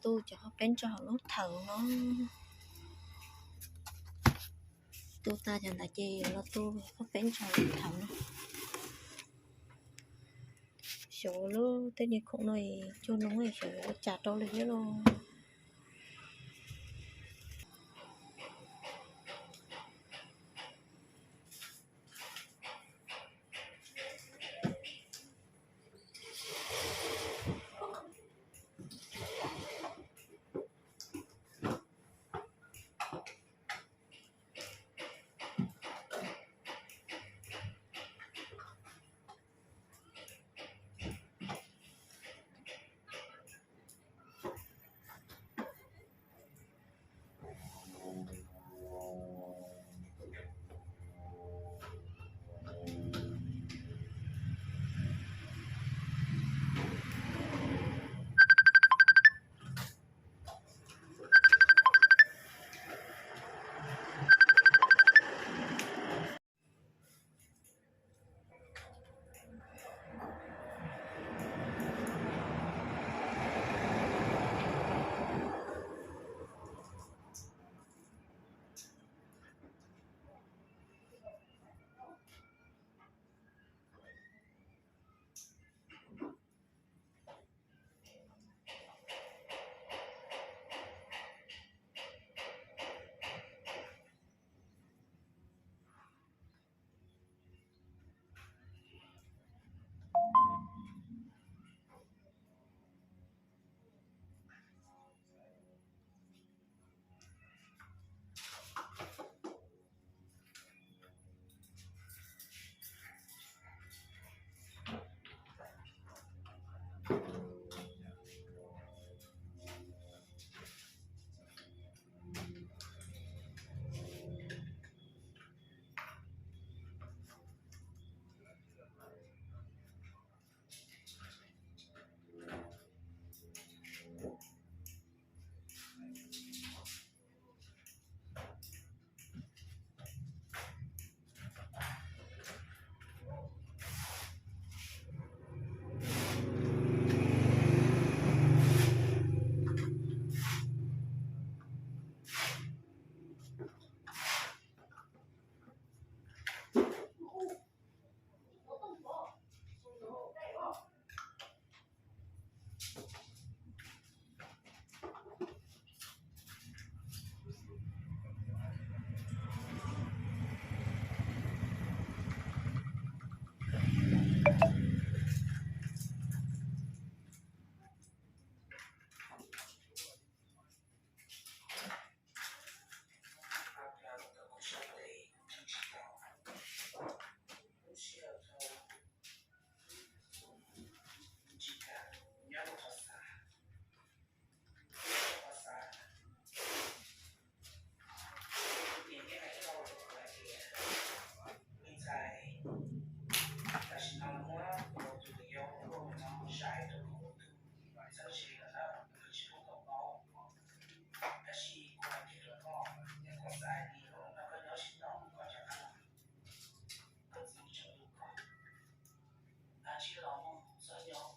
tu cov qhob peb ntsaug hauv lub thawv no. Tu tas cov ntawd ces los tu qhob peb ntsaug lub thawv no. Xyov lub tej niag khoom no cuag no xyov yuav ua cas rau lawm thiab lauj.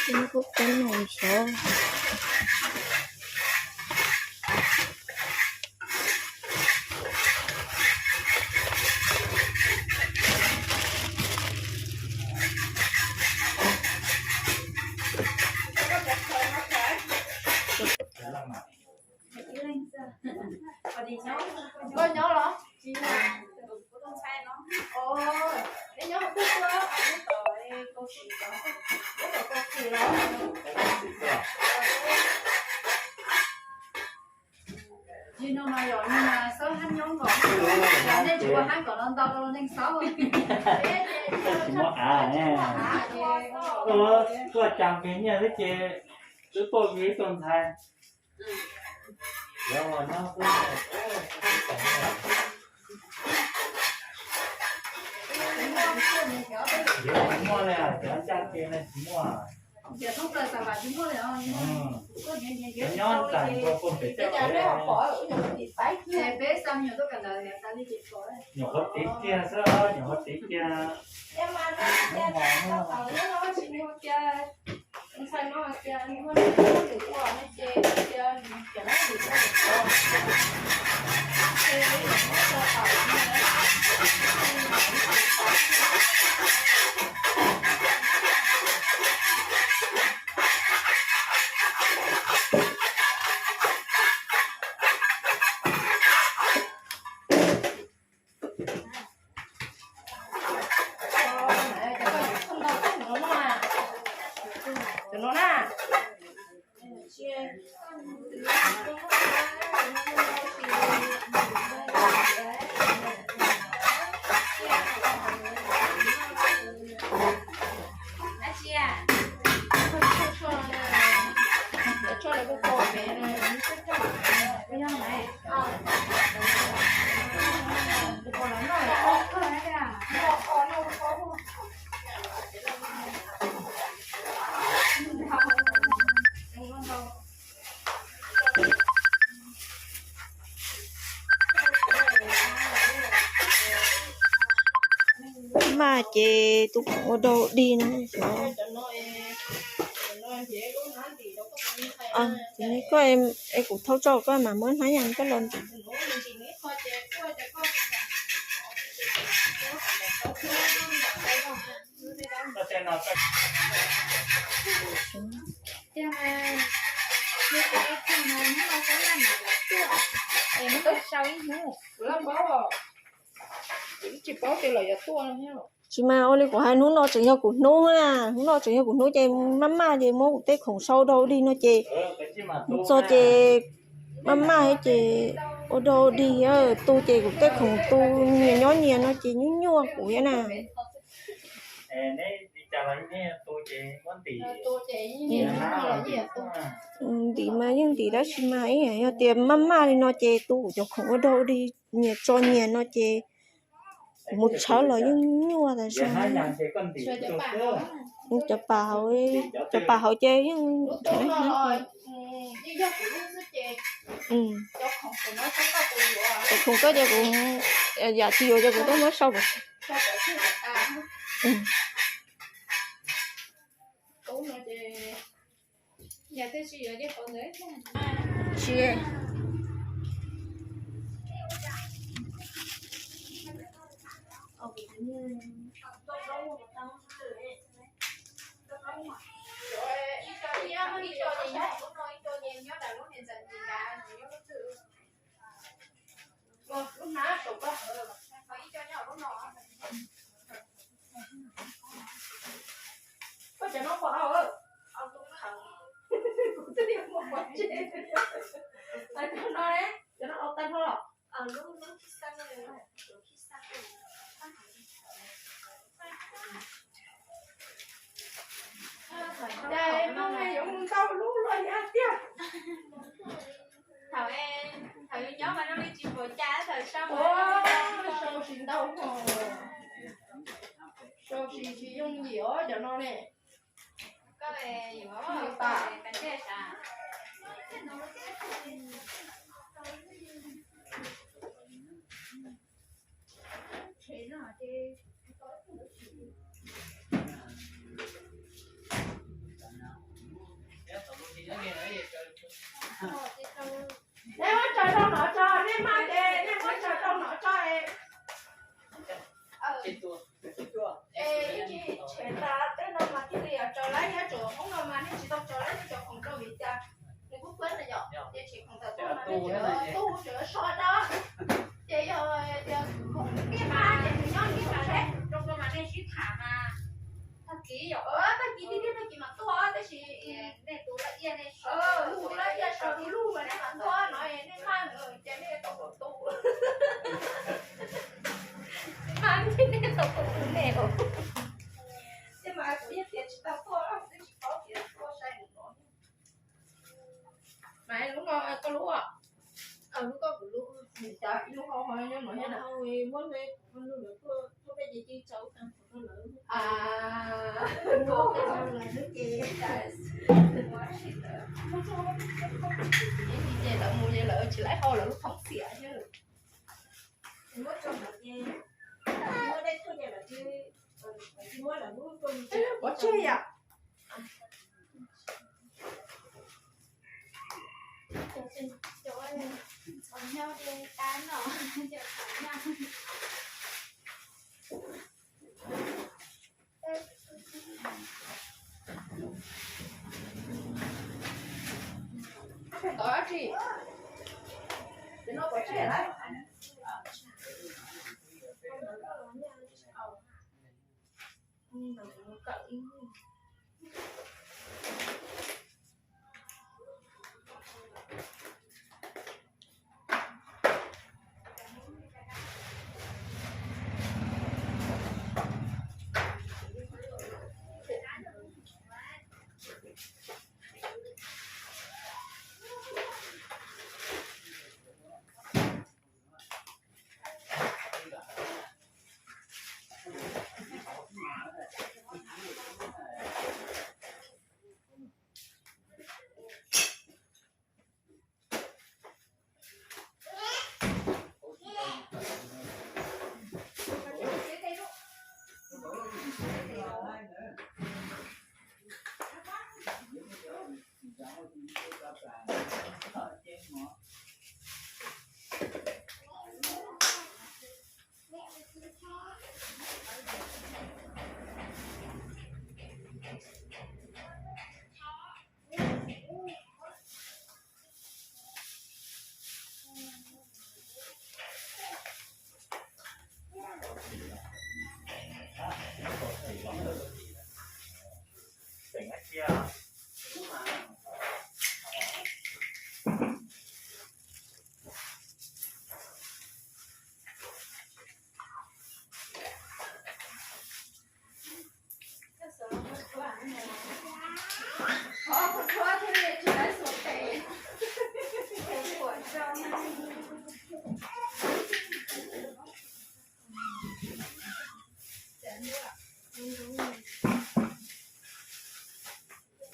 Ib khub qub no xyov. Koj nyob los? Neb nyob twg tuaj? Tsis no mas yog no mas xab hab nyob nkaus, nej tsis ua hab Tsis muaj av ne. Tuaj cas nqis nyiaj xwb ces twb tuaj nqis ib tug ntxhais. Yuav muaj li, cov ncaj kev no tsis muaj. Cov nyob ntais nkaus puag pem tej kev. Nyuam qhuav tiv kiag xwb, nyuam qhuav tiv kiag. Cov no na. Maj ces tus khoom ua dog dig no. Koj es kuv thauj tso koj mas muab hnab yas koj los ntim. Tsis mas ua li kuv hais, hnub no tseem yog kuv hnub na, hnub no tseem yog kuv hnub ces maj maj ces muab kuv tej khoom sau dog dig no ces mus txog ces maj maj ces ua dog dig, tu ces kuv tej khoom tu nyias nyob nyias no ces nyuaj nyuaj kuv thiab na. Ntim mas yeej ntim tab sis mas ib yam yog tias maj maj li no ces tu kuv cov khoom ua dog dig nyias tso nyias no ces kuv mus tshawb los yeej nyuaj tas zog. Cov pas hauv, cov pas hauv ces yeej cov khoom koj ces kuv yam tsis yuav ces kuv twb muab sau. Tsis Koj cov no pom au, kuv twb muaj pov tseg. Cov no, cov no au tag nrho los? Cas no yuav mus ntau lub luaj yam tiag. Thaum, thaum yus nyob mas zoo li tsis npaum cas, thaum sau, sau tsis ntau, sau tsis, tsis yooj yim os cov no ne. Koj yuav tas. Nej muab tso rau no tso, nej maj ces nej muab tso rau no tso. Es ib ntsis tshem tas tej no mas thiaj li yuav tso laib, nyob tsoom Hmoob no mas nej tsis tau tso laib nej cov khoom rau vim cas nws kuj kuab na yom, ces tshem khoom tawm tuaj mas nej tseem tu tseem so rau. Ces yog tias khoom ntiaj maj ces nws nyob ntiaj maj, rau koj mas nej sib tham mas tag kis yom, tag kis tiag tiag tag kis mam tuaj tab sis nej tus laj iaj nej so, tus laj iaj so tus lub mas nej mam tuaj no nej maj ces nej tau tu. Tau tuaj tus nej os. Thiab mas kuv yeej piav tsis tau tuaj, twb tsis paub piav tuaj sai mus no. Mas lub no koj lub, lub koj kuv lub, lub hau hau nyob no, muab lub lawv tuaj, tuaj peb ces ci tsau tag rau lawv. Ces lawv mus ces lawv tsis laib hau lawv lub khoom xiam thiab. Muab tso ntawd ces muab dej tuaj ces lawv tsis, lawv tsis muab lawv lub tuaj. Pov tseg yom. Tov dab tsi? Ces no pov tseg lawm.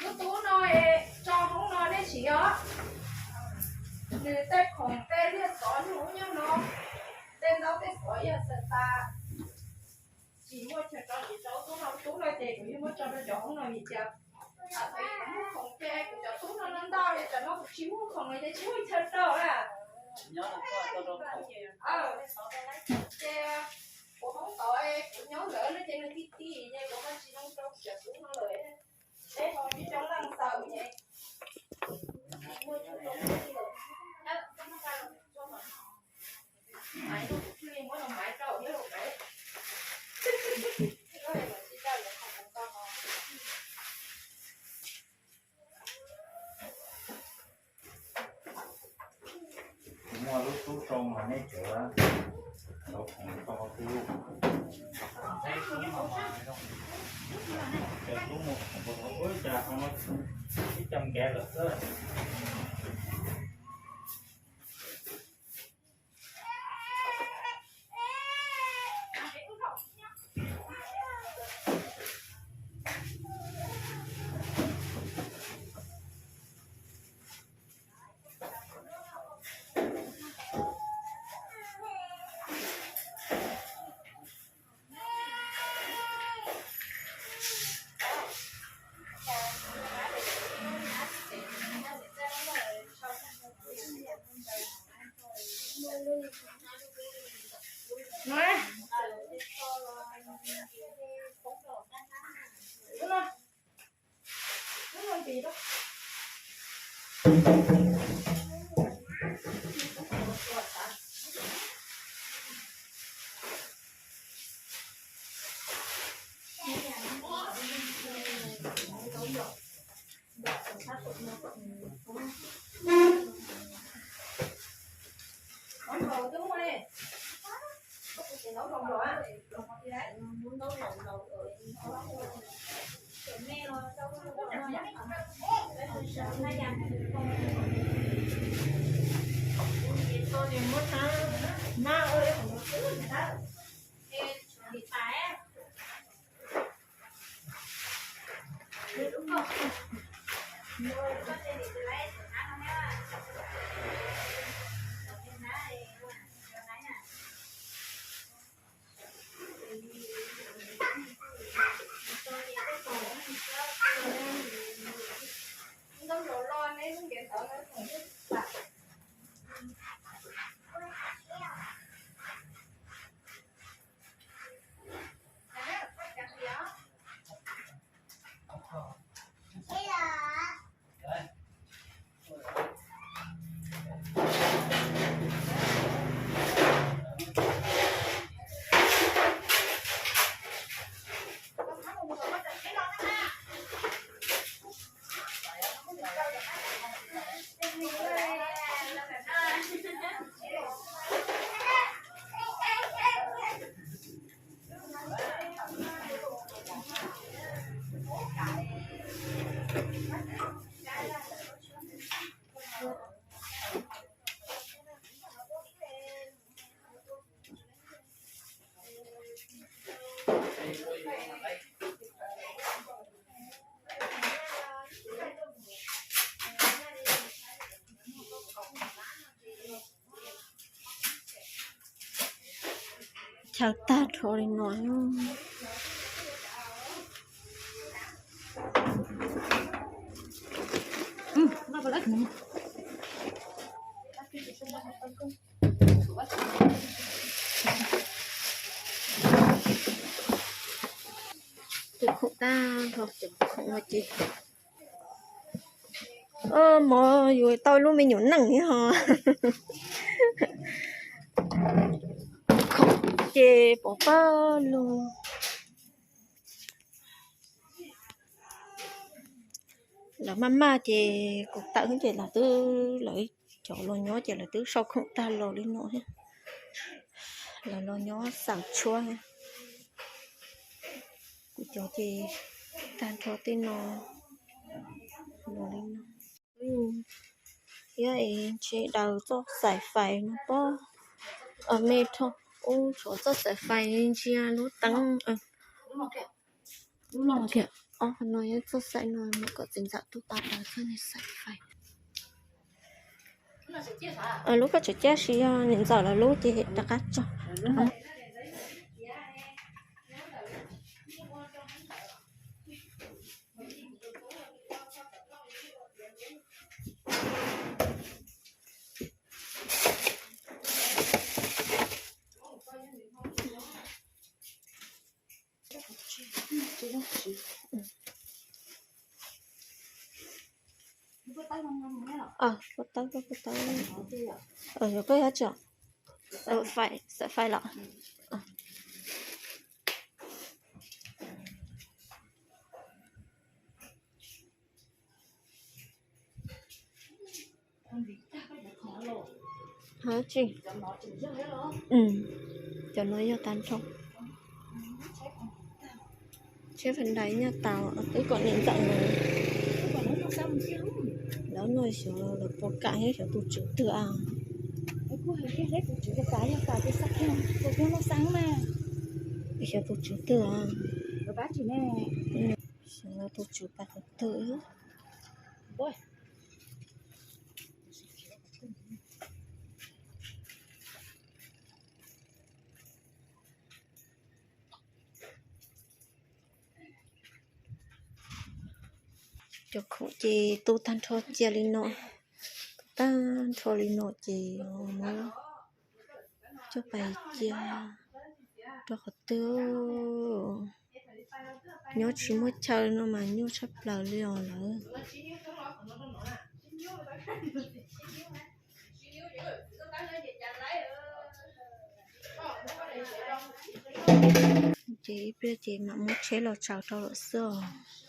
Lub tub no es tso hoob no nej siv os. Nws tej khoom tej liaj xov nws ub nyob no, tej ntaub tej xov yog xaws tas. Tsis muaj chaw rau, tsis rau tub no, tub no ces kuv yeej muab tso rau cov hoob no vim tias thaum kuv muag khoom ces kuv cov tub no ntau li, cov no kuv tsis muag khoom no ces tsis muaj chaw rau na. Ces kuv hoob tod kuv nyob ntawd no ces nws ti ti ces kuv ho tsis zoo rau kuv cov tub no lawm. Peb ho tib cov leej xaws ces Kuv muaj lub tub rau mas nej cov, cov khoom rau kuv. Cov tub muaj khoom rau kuv, ua cas qhov no ib co nkev lawm xwb. Chaw tag nrho li no. Cov khoom tag nrho, cov khoom no ces, mov yuav tau lub me nyuam neej thiab ho. Khoom ces pov pawg lug. Lawv maj maj ces kuv tawm ces lawv twb, lawv cov los nyob ces lawv twb sau khoom tag los li no thiab. Lawv los nyob xaws tshuab thiab. Kuv cov ces tag nrho tej no los li no. Thiab es ntshe daws txoj xaim fais no pob, me rho, ub, tshuav txoj xaim fais ntsia lub teeb. Ob qhov no yog txoj xaim no mus kom txiv ntxawm tuaj pab daws txoj niag xaim fais. Lub koj tseem cab siv yog niam ntxawm lawv lub ces rov qab tso. Koj tau, koj tau. Koj yog tso. Xaim fais los? Cov no yog tag nrho. Tsheb fais dais nyaj tau, wb kom niam ntxawm mus. Lawv no xyov lawv puas kam thiab, xyov tus tswv twg a. Xyov tus tswv twg a. Xyov lawv tus tswv pas qhov twg. Cov khoom ces tu tag nrho cia li no, tu tag nrho li no ces muab coj pais cia rau qhov twg. Nyob tsis muaj chaw no mas nyuaj tshaj plaws li os lawm. Ces ib pliag ces mam muab tsheb los tsaws rau lawm xwb os.